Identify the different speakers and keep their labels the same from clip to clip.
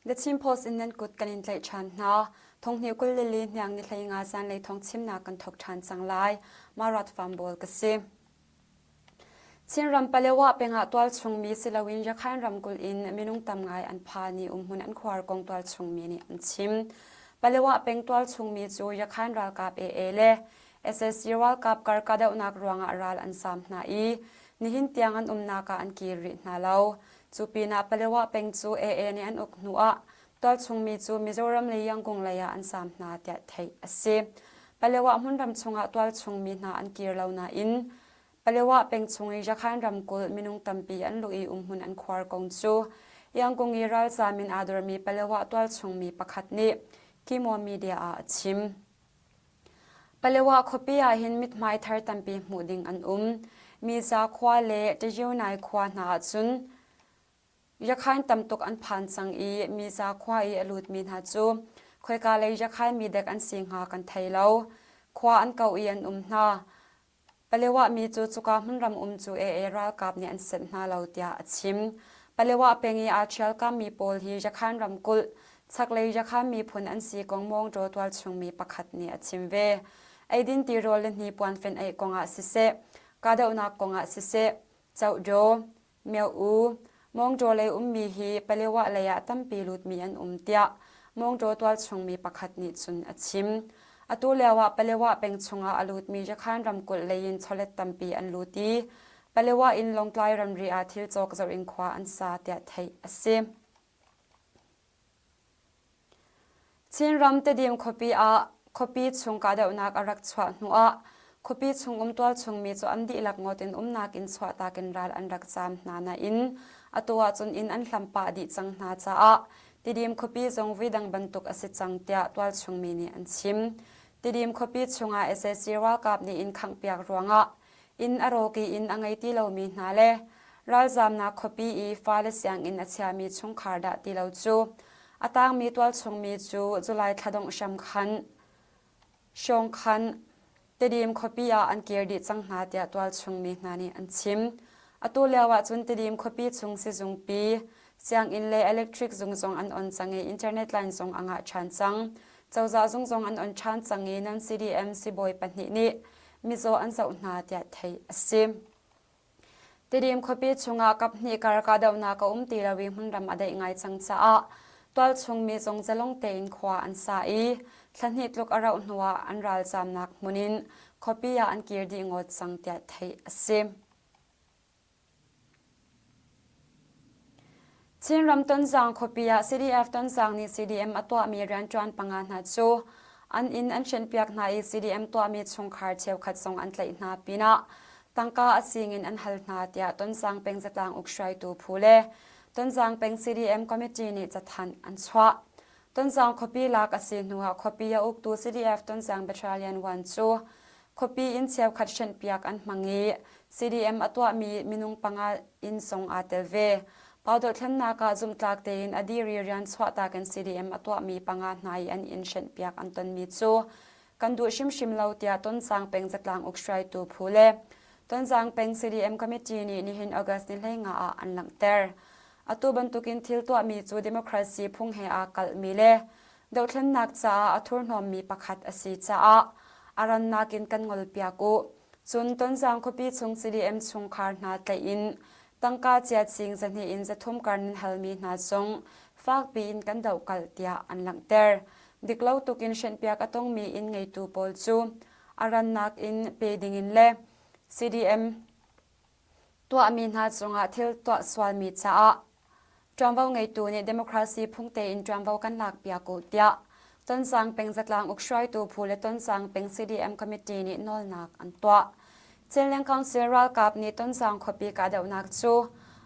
Speaker 1: The Chin Post in nan kut kan in tlaih ṭhan hna. Thonghnih 22 hniang ni 15 zanlei thawng chimnak kan thawk ṭhan cang lai. Marat Fambawl ka si. Chinram Palewa peng ah tualchung mi si loin Rakhine ramkulh in minung tam ngai an phan i umhmun an khuar kong tualchung mi nih an chim. Palewa peng tualchung mi cu Rakhine ralkap AA le SSC ralkap kar kahdohnak ruangah ral an zaam hna i nihin tiang an umnak ah an kir rih hna lo. Cu pinah Palewa peng cu AA nih an uk hnu ah tualchung mi cu Mizoram le Yangon lei ah an zaam hna tiah theih a si. Palewa hmunram chungah tualchung mi hna an kir lo nain Palewa peng chung i Rakhine ramkulh minung tampi an luh i umhmun an khuar kong cu Yangon i ralzaam in aa dormi Palewa tualchung mi pakhat nih Kimo Media ah a chim. Palewa khuapi ah hin mithmai thar tampi hmuh ding an um. Miza khua le Tajonai khua hna ahcun Yakhain tam tuk an phan cang i Miza khua i a lutmi hna cu khoika lei Yakhain mi dek an si hnga kan thei lo. Khua an kau i an um hna. Palewa mi cu cuka hmunram um cu AA ralkap nih an senh hna lo tiah a chim. Palewa peng i aa ṭhialkammi pawl hi Yakhan ramkulh, chaklei Yakhan miphun an si kong Mawngṭaw tualchung mi pakhat nih a chim ve. Eidin tirawl le hnipuan fenh-eih kongah siseh, kahdohnak kongah siseh, Cohdaw, Myo-u, Mawngṭaw lei ummi hi Palewa lei ah tampi lutmi an um tiah Mawngṭaw tualchung mi pakhat nih cun a chim. Atu lio ah Palewa peng chungah a lutmi Yakhan ramkulh lei in chawlet tampi an lut i Palewa in Lawngtlai ramri ah thil cawk zoh in khua an sa tiah theih a si. Chinram Tedim khuapi ah khuapi chung kahdohnak a rak chuah hnuah khuapi chung um tualchung mi cu an dihlak ngawt in umnak inn chuahtak in ral an rak zaam hna nain atu ahcun inn an hlam pah dih cang hna caah Tidim khuapi zong voidang bantuk a si cang tiah tualchung mi nih an chim. Tidim khuapi chungah sac ralkap nih inn khanghpiak ruangah Inn a rawk i inn a ngei ti lomi hna le ralzaamnak khuapi i fale sianginn a chiami chungkhar dah ti lo cu a tangmi tualchungmi cu July thla dongh hram khan hrawng khan Tedim khuapi ah an kir dih cang hna tiah tualchungmi hna nih an chim. Atu lio ah cun Tedim khuapi chung sizungpi, sianginn le electric zung zong an on cang i internet line zong a ngah ṭhan cang. Cozah zung zong an on ṭhan cang i non-CDM sibawi pahnih nih mizaw an zoh hna tiah theih a si. Tidim khuapi chungah kaphnih kar kahdohnak a um ti lo i hmunram a daih ngai cang caah tualchung mi zong zalong tein khua an sa i thla hnih tluk a rauh hnuah an ralzaamnak hmun in khuapi ah an kir dih ngawt cang tiah theih a si. Chinram Tonzang khuapi ah CDF Tonzang nih CDM a tuahmi rianṭuan panga hna cu an inn an hrenhpiak hna i CDM tuahmi chungkhar cheukhat zong an tlaih hna pinah tangka a sing in an hal hna tiah Tonzang peng zatlang uk hruaitu phu le Tonzang peng CDM committee nih cathanh an chuah. Tonzang khuapi lak a si hnuah khuapi a uktu CDF Tonzang Battalion 1 cu Khuapi inn cheukhat hrenhpiak an hmang i CDM a tuahmi minung panga inn zong aa tel ve. Pau dothlennak ah zumhtlak tein a dir i rian chuahtak in CDM a tuahmi panga hna i an inn hrenhpiak an tonmi cu kan duh hrimhrim lo tiah Tonzang peng zatlang uk hruaitu phu le Tonzang peng CDM committee nih nihin August ni 15 ah an langhter. Atu bantukin thil tuahmi cu democracy phung he aa kalhmi le Dothlennak caah a thurhnawmmi pakhat a si caah a rannak in kan ngolpiak u. Cun Tonzang khuapi chung CDM chungkhar hna tlaih in tangka chiat sing 200 in 300 kar nan halmi hna zong fakpi in kan dohkalh tiah an langhter. Diklo tuk in hrenhpiak a tongmi inn ngeitu pawl cu a rannak in pe dingin le CDM Tuahmi hna cungah thil tuah sualmi caah ṭuanvo ngeitu nih democracy phung tein ṭuanvo kan lakpiak u tiah Tonzang peng zatlang uk hruaitu phu le Tonzang peng CDM committee nih nawlnak an tuah. Chinland Council ralkap nih Tonzang khuapi kahdohnak cu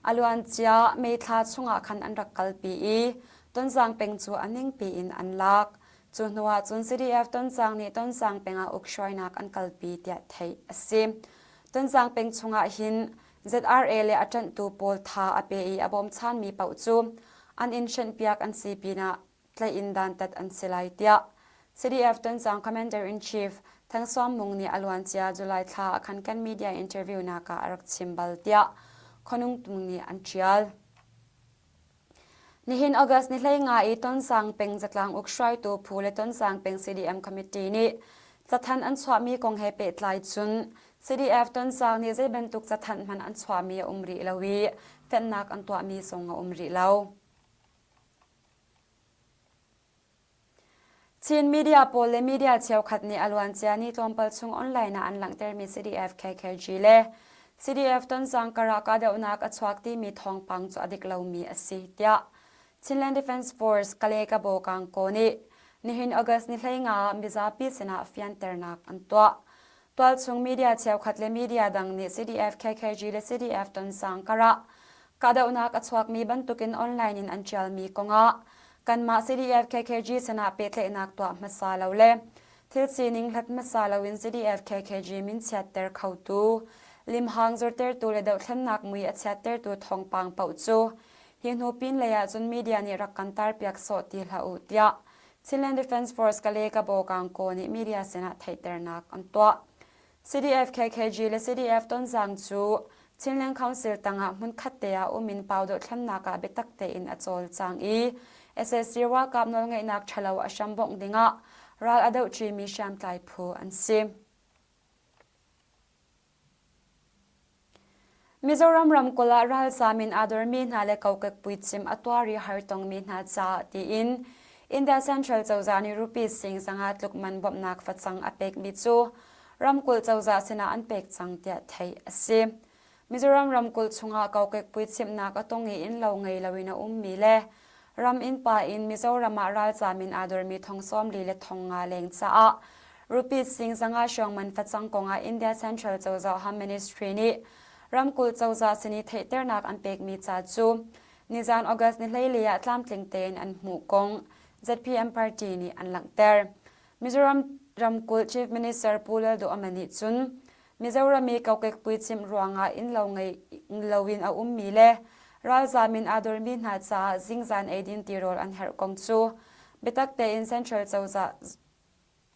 Speaker 1: a luancia May thla chungah khan an rak kalpi i Tonzang peng cu a ningpi in an lak. Cu hnu ah cun CDF Tonzang nih Tonzang peng ah uk hruainak an kalpi tiah theih a si. Tonzang peng chungah hin ZRA le a ṭanhtu pawl tha a pe i a bawmchanmi paoh cu an inn hrenhpiak an si pinah tlaih in dantat an si lai tiah CDF Tonzang Commander-in-Chief Thang Suam Mung nih a luancia July thla ah khan kan media interview nak ah a rak chim bal tiah Khonung Tung nih an ṭial. Nihin August ni 15 i Tonzang peng zatlang uk hruaitu phu le Tonzang peng CDM committee nih cathanh an chuahmi kong he pehtlai cun CDF Tonzang nih zei bantuk cathanh hmanh an chuahmi a um rih lo i fenhnak an tuahmi zong a um rih lo. Chin media pawl le media cheukhat nih a luancia ni tlawmpal chung online ah an langhtermi CDF KKG le CDF Tonzang karah kahdohnak a chuak timi thawngpang cu a dik lomi a si tiah Chinland Defence Force Kale Kabo Kangkaw nih nihin August ni 15 ah mizapi sinah fianternak an tuah. Tualchung media cheukhat le media dang nih CDF KKG le CDF Tonzang karah kahdohnak a chuakmi bantukin online in an ṭialmi kongah kanmah CDF KKG sinah pehtlaihnak tuah hmasa lo le thil sining hlat hmasa loin CDF KKG min chiatter khotu, limhang zortertu le dohthlennak mui a chiattertu thawngpang paoh cu hi hnu pinlei ahcun media nih rak kan tarpiak sawh ti hlah u tiah Chinland Defence Force Kale Kabo Kangkaw nih media sinah theihternak an tuah. CDF KKG le CDF Tonzang cu Chinland Council tangah hmunkhat te ah um in pau dohthlennak ah biatak tein a cawlcang i SSC ralkap nawlngeihnak ṭhalo a hrambongh dingah ral a dohṭimi hriamtlai phu an si. Mizoram ramkulh ah ralzaam in aa dormi hna le kokek puicim a tuar i hartongmi hna caah tiin India Central cozah nih rupees sing 500 tluk man bawmhnak facang a pekmi cu ramkulh cozah sinah an pek cang tiah theih a si. Mizoram ramkulh chungah kokek puichimhnak a tong i innlo ngei loin a ummi le Ram innpa in Mizoram ah ralzaam in aa dormi thong 40 le thong nga leng caah rupees sing 500 hrawng man facang kongah India Central cozah Home Ministry nih ramkulh cozah sin i theihternak an pekmi ca cu nizan August ni 14 ah tlamtling tein an hmuh kong ZPM party nih an langhter. Mizoram ramkulh Chief Minister Pu Lalduhoma nih cun Mizoram i kokek puicimh ruangah innlo ngei loin a ummi le ralzaam in aa dormi hna caah zingzan eidin tirawl an herh kong cu biatak tein Central cozah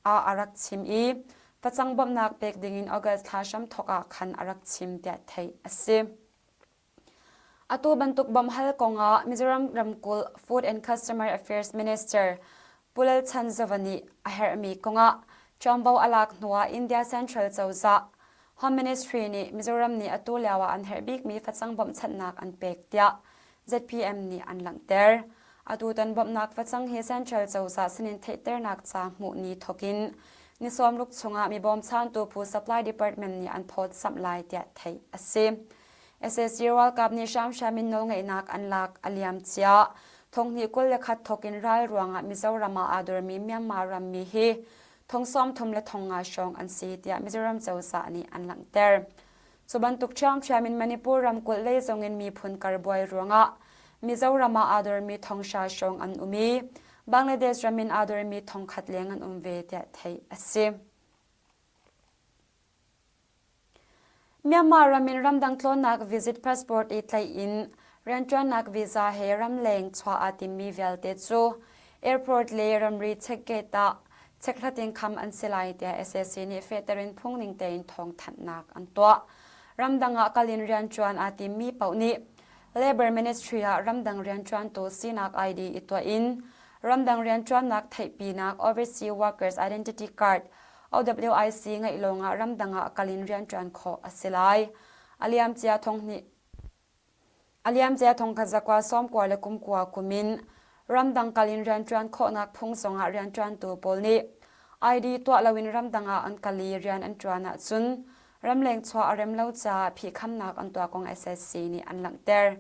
Speaker 1: ah a rak chim i facang bawmhnak pek dingin August thla hramthawk ah khan a rak chim tiah theih a si. Atu bantuk bawmhhal kongah Mizoram ramkulh Food and Customer Affairs Minister Pu Lalchan Zova nih a herhmi kongah ṭuanvo a lak hnuah India Central cozah Home Ministry nih Mizoram nih atu lio ah an herh bikmi facang bawmhchanhnak an pek tiah ZPM nih an langhter. Atutan bawmhnak facang hi Central cozah sinin theihternak ca hmuh ni thokin ni 60 chungah mi bawmchantu phu Supply Department nih an phawtzamh lai tiah theih a si. Sac ralkap nih hramhram in nawlngeihnak an lak a liam cia. Thonghnih 21 thawk in ral ruangah Mizoram ah aa dormi Myanmar rammi hi thong 30 le thong nga hrawng an si tiah Mizoram cozah nih an langhter. Cu bantuk ṭhiamṭhiam in Manipur ramkulh lei zongin miphun karbuai ruangah Mizoram ah aa dormi thong hra hrawng an um i Bangladesh ram in aa dormi thong khat leng an um ve tiah theih a si. Myanmar ram in ramdang tlawnnak visit passport i tlaih in rianṭuannak visa he ramleng chuah aa timmi vialte cu airport le ramri check gate ah chekhlat in kham an si lai tiah sac nih fehter in phungning tein thawngthanhnak an tuah. Ramdang ah kal in rianṭuan aa timmi paoh nih Labor Ministry ah ramdang rianṭuantu sinak ID i tuah in ramdang rianṭuannak theihpinak Overseas Workers Identity Card OWIC ngeih lawngah ramdang ah kal in rianṭuan khawh a si lai. A liamcia thonghnih A liamcia thongkhat zakua sawmkua le kumkua kum in ramdang kal in rianṭuan khawhnak phung zongah rianṭuantu pawl nih ID tuah loin ramdang ah an kal i rian an ṭuan ahcun ramleng chuah a rem lo caah phihkhamnak an tuah kong SSC nih an langhter.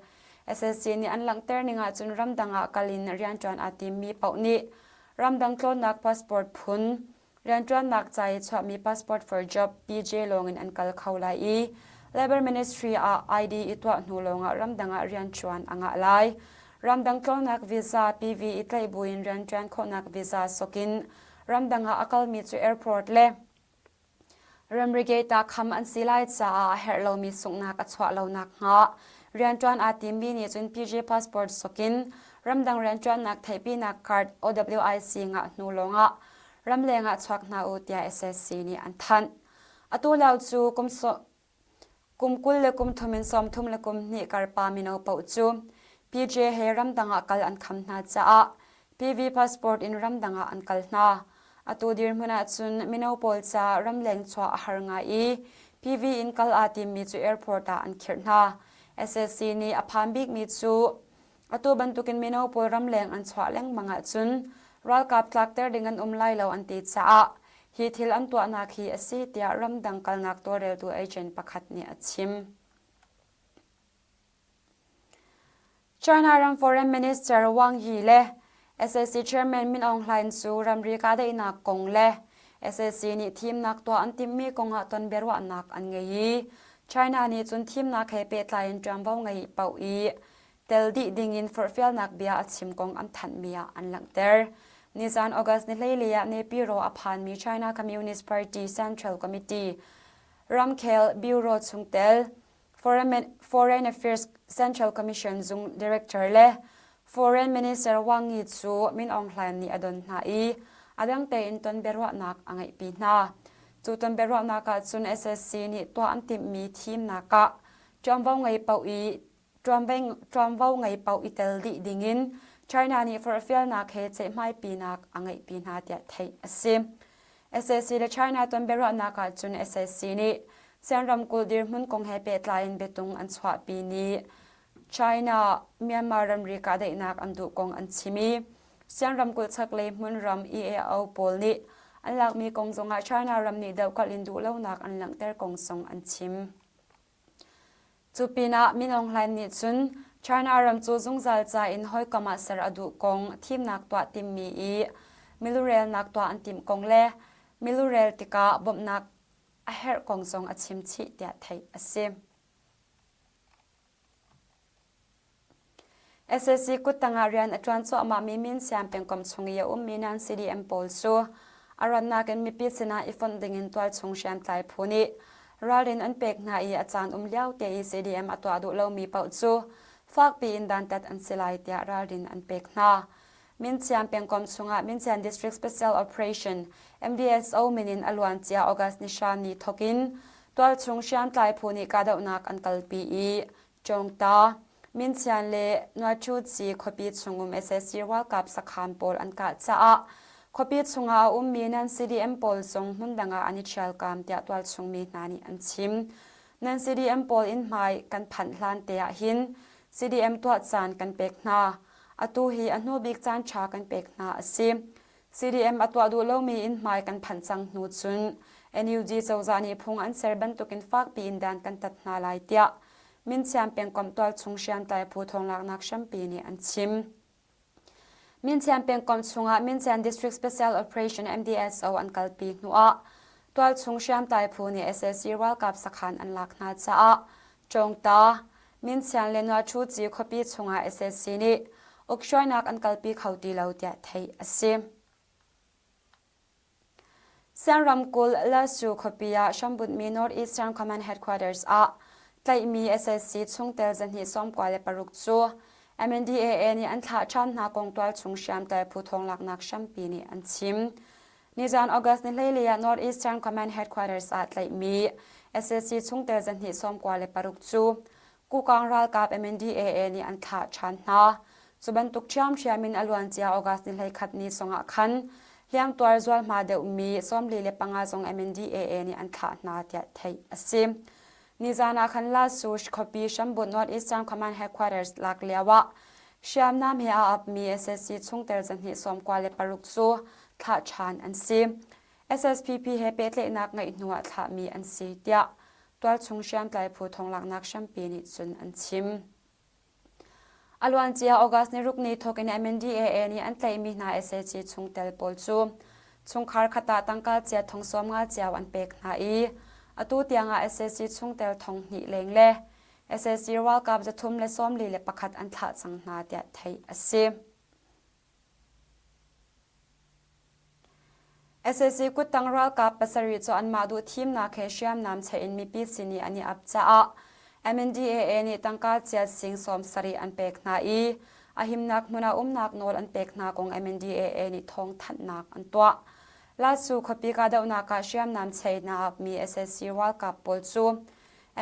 Speaker 1: SSC nih an langhter ning ahcun ramdang ah kal in rianṭuan aa timmi paoh nih ramdang tlawnnak passport phun Rianṭuannak ca i chuahmi passport for job PJ lawngin an kal kho lai i Labor Ministry ah ID i tuah hnu lawngah ramdang ah rianṭuan a ngah lai. Ramdang tlawnnak visa PV i tlaih buin rianṭuan khawhnak visa sok in ramdang ah a kalmi cu airport le Ramri gate ah kham an si lai caah a herh lomi sunghnak a chuah lo nakhnga rianṭuan aa timmi nih cun PJ passport sok in ramdang rianṭuannak theihpinak card OWIC ngah hnu lawngah ramleng ah chuak hna u tiah SSC nih an thanh. Atu lio cu kum 20 le kum thum in 32 kar pa mino paoh cu PJ he ramdang ah kal an kham hna caah PV passport in ramdang ah an kal hna. Atu dirhmun ahcun mino pawl ca ramleng chuah a har ngai i PV in kal aa timmi cu airport ah an khirh hna. SSC nih a phan bikmi cu atu bantukin mino pawl ramleng an chuah lengmang ahcun ralkap tlakter ding an um lai lo an ti caah hi thil an tuahnak hi a si tiah ramdang kalnak tawlreltu agent pakhat nih a chim. China ram Foreign Minister Wang Yi le SAC Chairman Min Aung Hlaing cu ramri kahdaihnak kong le SAC nih thimnak tuah an timhmi kongah ton biaruahnak an ngei i China nih cun thimnak he pehtlai in ṭuanvo ngei paoh i tel dih dingin forhfialnak bia a chim kong an thanhmi ah an langhter. Nizan August ni 14 ah Naypyidaw a phanmi China Communist Party Central Committee ramkhel bureau chungtel Foreign Affairs Central Commission zung director le Foreign Minister Wang Yi cu Min Aung Hlaing nih a don hna i a dang tein ton biaruahnak a ngeihpi hna. Cu ton biaruahnak ah cun SSC nih tuah an timhmi thimnak ah ṭuanvo ngei paoh i ṭuanvo ngei paoh i tel dih dingin China nih forhfialnak he ceihmaipinak a ngeihpi hna tiah theih a si. Sac le China ton biaruahnak ahcun sac nih Sian ramkulh dirhmun kong he pehtlai in biatung an chuahpi ni China Myanmar ramri kahdaihnak an duh kong an chim i Sian ramkulh chaklei hmunram EAO pawl nih an lakmi kong zongah China ram nih dohkalh in duhlonak an langhter kong zong an chim. Cu pinah Min Aung Hlaing nih cun China ram cu zungzal ca in hawikom ah ser a duh kong thimnak tuah timmi i milurelnak tuah an timh kong le milurel tikah bawmhnak a herh kong zong a chim chih tiah theih a si. Sac kuttang ah rian a ṭuan cuahmahmi Minsiam pengkomh chung i a ummi nan CDM pawl cu a rannak in mipi sinah i fonh dingin tualchung hriamtlai phu nih ralrin an pek hna i a caan um lio te i CDM a tuah duh lomi paoh cu fakpi in dantat an si lai tiah ralrin an pek hna. Minsiam pengkomh chungah Minsian District Special Operation MDSO min in a luancia August ni hra ni thawk in tualchung hriamtlai phu nih kahdohnak an kalpi i Cawngta, Minchian le Nuachuci khuapi chungum sac ralkap sakhan pawl an kah caah khuapi chungah a ummi nan CDM pawl zong hmundang ah an i ṭhialkam tiah tualchung mi hna nih an chim. Nan CDM pawl inn hmai kan phanh hlan te ah hin CDM tuah caan kan pek hna. Atu hi a hnu bik caan ṭha kan pek hna a si. CDM a tuah duh lomi inn hmai kan phanh cang hnu cun NUG cozah nih phung an ser bantukin fakpi in dan kan tat hna lai tiah Minsiam pengkomh tualchung hriamtlai phu thawnglaknak hrampi nih an chim. Minsiam pengkomh chungah Minsian District Special Operation MDSO an kalpi hnuah tualchung hriamtlai phu nih sac ralkap sakhan an lak hna caah Cawngta, Minsian le Nuachuci khuapi chungah sac nih ukhruainak an kalpi kho ti lo tiah theih a si. Sian ramkulh Lasu khuapi ah hrambunhmi North Eastern Command Headquarters ah tlaihmi sac chungtel 296 cu MNDAA nih an thlah ṭhan hna kong tualchung hriamtlai phu thawnglaknak hrampi nih an chim. Nizan August ni 14 ah North Eastern Command Headquarters ah tlaihmi sac chungtel 296 cu Kukang ralkap MNDAA nih an thlah ṭhan hna. Cu bantuk ṭhiamṭhiam in a luancia August ni 11 ni zongah khan hliamtuar zualhma deuhmi 45 zong MNDAA nih an thlah hna tiah theih a si. Nizan ah khan Lasu khuapi hrambunh North Eastern Command Headquarters lak lioah hriamnam he aa apmi sac chungtel 296 cu thlah ṭhan an si. SSPP he pehtlaihnak ngeih hnuah thlahmi an si tiah tualchung hriamtlai phu thonglaknak hrampi nih cun an chim. A luancia August ni ruk ni thawk in MNDAA nih an tlaihmi hna sac chungtel pawl cu chungkhar khat ah tangka cia thong 50 cio an pek hna i atu tiangah sac chungtel thong hnih leng le sac ralkap 341 an thlah cang hna tiah theih a si. Sac kuttang ralkap pasarih cu anmah duh thimnak he hriamnam chaih in mipi sin i an i ap caah MNDAA nih tangka chiat sing 70 an pek hna i a himnak hmun ah umnak nawl an pek hna kong MNDAA nih thawngthanhnak an tuah. Lasu khuapi kahdohnak ah hriamnam chaihnak mi sac ralkap pawl cu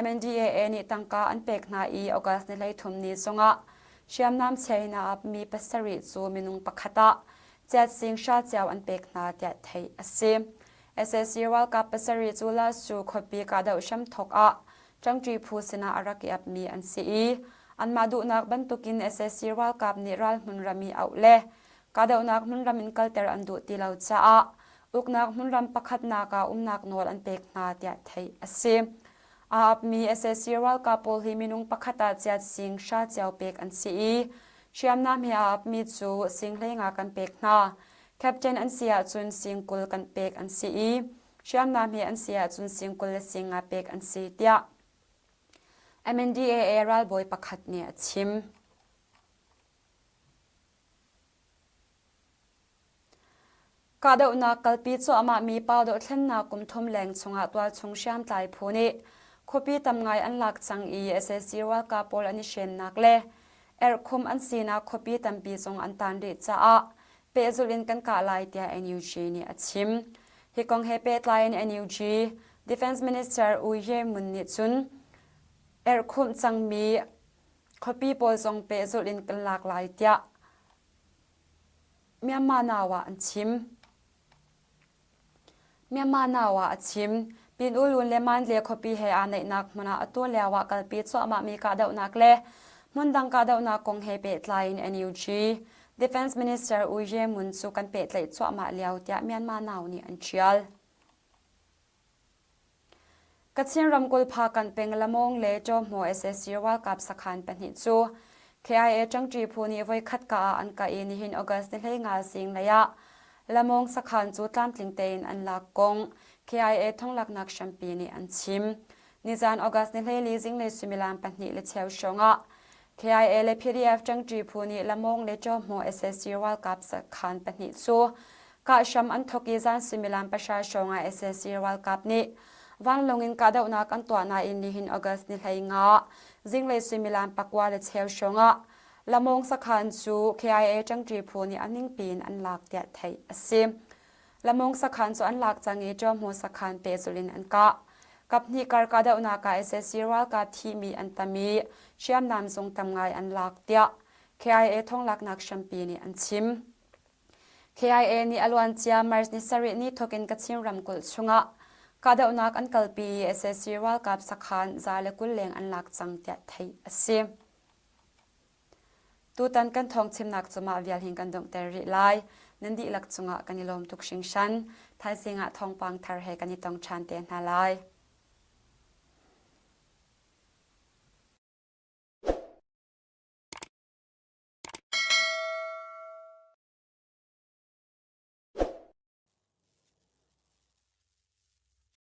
Speaker 1: MNDAA nih tangka an pek hna i August ni 13 ni zongah. Hriamnam chia in a apmi pasarih cu minung pakhat ah chiat sing hra cio an pek hna tiah theih a si. Sac ralkap pasarih cu Lasu khuapi kahdoh hramthawk ah ṭangṭi phu sinah a rak i apmi an si i anmah duhnak bantukin sac ralkap nih ralhmun ram i auh le kahdohnak hmunram in kalter an duh ti lo caah uknak hmunram pakhatnak ah umnak nawl an pek hna tiah theih a si. Aa apmi sac ralkap pawl hi minung pakhat ah chiat sing hra cio pek an si i hriamnam he aa apmi cu sing hleinga kan pek hna. Captain an si ahcun sing 20 kan pek an si i hriamnam he an si ahcun sing 20 le sing nga pek an si tiah MNDAA ralbawi pakhat nih a chim. Kahdohnak kalpi cuahmahmi pa dohthlennak kum thum leng chungah tualchung hriamtlai phu nih khuapi tam ngai an lak cang i sac ralkap pawl an i hrennak le erhkhum an sinak khuapi tampi zong an tan rih caah pehzulh in kan kah lai tiah NUG nih a chim. Hi kong he pehtlai in NUG Defense Minister U Ye Mun nih cun erhkhumh cangmi khuapi pawl zong pehzulh in kan lak lai tiah Myanmar Now ah an chim. Myanmar Now ah a chim. Pin U Lun le Mandalay khuapi he aa naihnak hmun ah atu lio ah kalpi cuahmahmi kahdohnak le hmundang kahdohnak kong he pehtlai in NUG Defense Minister U Ye Mun cu kan pehtlaih cuahmah lio tiah Myanmar Now nih an ṭial. Kachin ramkulh Phakanh peng Lamawng le Ṭawhmaw sac ralkap sakhan pahnih cu KIA ṭangṭi phu nih voikhat ka ah an kah i nihin August ni 15 zinglei ah Lamawng sakhan cu tlamtling tein an lak kong KIA thonglaknak hrampi nih an chim. Nizan August ni 14 zinglei suimilam pahnih le cheu hrawng ah KIA le PDF ṭangṭi phu nih Lamawng le Ṭawhmaw sac ralkap sakhan pahnih cu kahhram an thawk i zan suimilam pahra hrawng ah sac ralkap nih vanlawng in kahdohnak an tuah nain nihin August ni 15 zinglei suimilam pakua le cheu hrawng ah Lamawng sakhan cu KIA ṭangṭi phu nih a ningpi in an lak tiah theih a si. Lamawng sakhan cu an lak cang i Ṭawhmaw sakhan pehzulh in an kah. Kaphnih kar kahdohnak ah sac ralkap thihmi an tam i hriamnam zong tam ngai an lak tiah KIA thonglaknak hrampi nih an chim. KIA nih a luancia March ni sarih ni thawk in Kachin ramkulh chungah kahdohnak an kalpi i sac ralkap sakhan 120 leng an lak cang tiah theih a si. Tutan kan thawngchimnak cu mah vial hin kan donghter rih lai. Nan dihlak cungah kan i lawm tuk hringhran. Thaizing ah thawngpang thar he kan i tong ṭhan te hna lai.